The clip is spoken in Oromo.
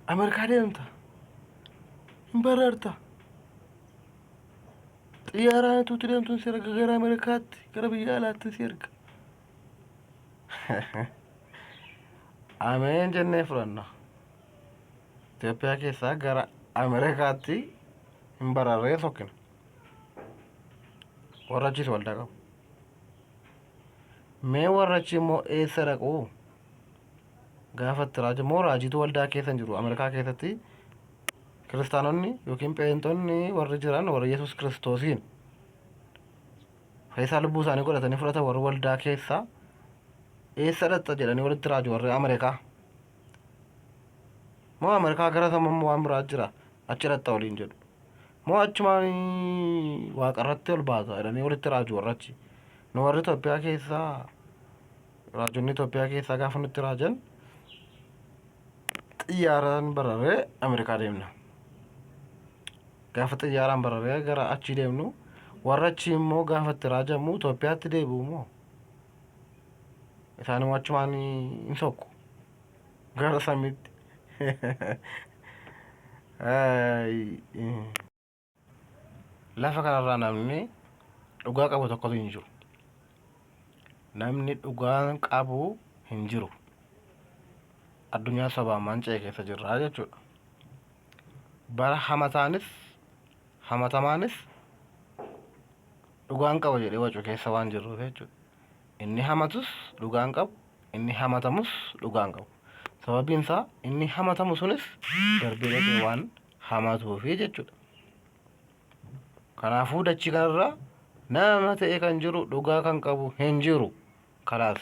Ameerikaa deemta. Hin bararta. Xiyyaaraan utuu deemtuun si erga gara Ameerikaatti gara biyya alaatti si erga. Ameen jennee fudhanna. Itoophiyaa keessaa gara Ameerikaatti hin bararree sokkina. Warra achiis waldaa qabu. Mee warra achii immoo eessa dhaqu? Gaafa itti raajii moo raajiitu waldaa keessa hin jiru. Ameerikaa keessatti kiristaanonni yookiin pheenxonni warri jiran warri Yesuus Kiristoosiin fayyisaa lubbuu isaanii godhatanii fudhatan warri waldaa keessa eessa dhaqxa jedhanii walitti raaju warri Ameerikaa. Moo Ameerikaa gara samammoo waan biraa jira achi dhaqxa waliin jedhu. Moo achumaan waaqarratti ol baata jedhanii walitti raaju warri achi. Nu warri Itoophiyaa keessaa raajonni Itoophiyaa keessaa gaafa nutti raajan xiyyaaraan bararee Ameerikaa deemna. Gaafa xiyyaaraan bararee gara achii deemnu warra achii immoo gaafa itti raajamu Itoophiyaatti deebi'u moo isaan immoo achumaan hin sokku gara samiitti. Lafa kanarraa namni dhugaa qabu tokkotu hin jiru. Namni dhugaa qabu hin jiru. Addunyaa sobaan manca'e keessa jirra jechuudha. Bara hamataanis hamatamaanis dhugaan qaba jedhee wacu keessa waan jirruuf jechuudha. Inni hamatus dhugaan qabu, inni hamatamus dhugaan qabu. Sababiin isaa inni hamatamu sunis darbee dhaqee waan hamatuufi jechuudha. Kanaafuu dachii kanarra nama ta'e kan jiru dhugaa kan qabu hin jiru. Kalaas.